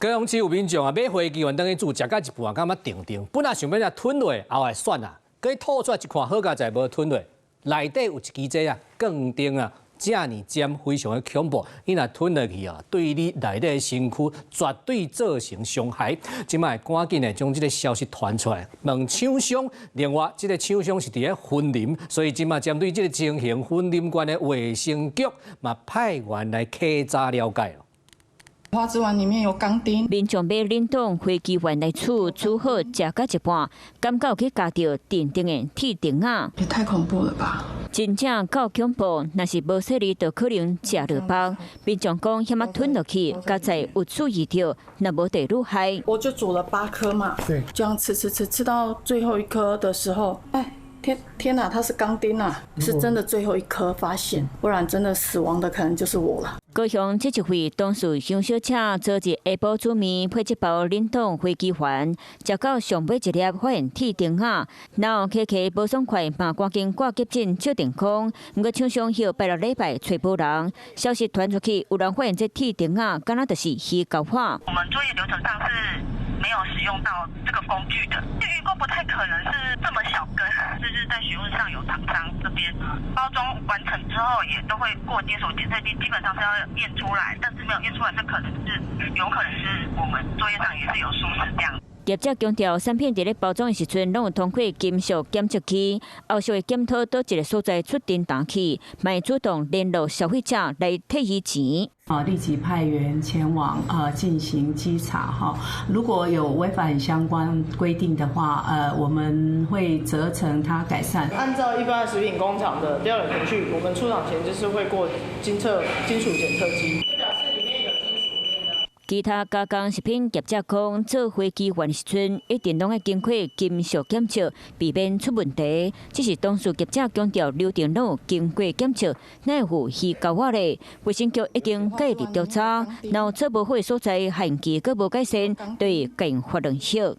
高雄市有民眾啊，買花枝丸轉去煮，食到一半感覺甜甜，本來想欲來吞落，後來算啦，閣吐出來一看，好佳哉無吞落，內底有一支這啊鋼釘啊，遮爾尖，非常的恐怖。你若吞落去啊，對你內底的身軀絕對造成傷害。這擺趕緊的將這个消息傳出來，問廠商，另外這个廠商是佇咧雲林，所以這擺針對這个情形，雲林縣的衛生局嘛派員來稽查了解。花枝丸裡面有鋼釘。民眾買冷凍花枝丸來煮，煮好食到一半，感覺去咬著甜甜的鐵釘仔。也太恐怖了吧！真正夠恐怖，若是無細膩，就可能食落腹。民眾講，遐仔吞落去，佳哉有注意著，若無就愈害。我就煮了八顆嘛，這樣吃吃吃，吃到最後一顆的時候，哎，天天哪，它是鋼釘啊！是真的最後一顆發現，不然真的死亡的可能就是我了。高雄這一位董事楊小姐昨日下晡煮麵配這包冷凍花枝丸，食到上尾一粒發現鐵釘仔，然後起起無爽快，嘛趕緊掛急診照電講。毋過廠商予拜六禮拜揣無人，消息傳出去，有人發現這鐵釘仔，敢若就是魚膠仔。我們作業流程上是沒有使用到這個工具的，預購不太可能是這麼小根，就是在詢問上有廠商這邊包裝完成之後，也都會過金屬檢測機，基本上是要驗出來，但是沒有驗出來，這可能是有可能是我們作業上也是有疏失這樣。業者強調，產品佇咧包裝的時陣，攏有通過金屬檢測機，後續會檢討佗一个所在出訂單去，嘛會主動聯絡消費者來退伊錢。啊，立即派員前往進行稽查哈，如果有違反相關規定的話，我們會責成他改善。按照一般食品工廠的標準程序，我們出廠前就是會過金測金屬檢測機。其他加工食品業者講，做花枝丸時陣，一定攏愛經過金屬檢測，避免出問題。只是當事業者強調流程攏有經過檢測，哪會有魚膠仔咧？衛生局已經介入調查，若有做無好的所在，限期閣無改善，對共罰兩億。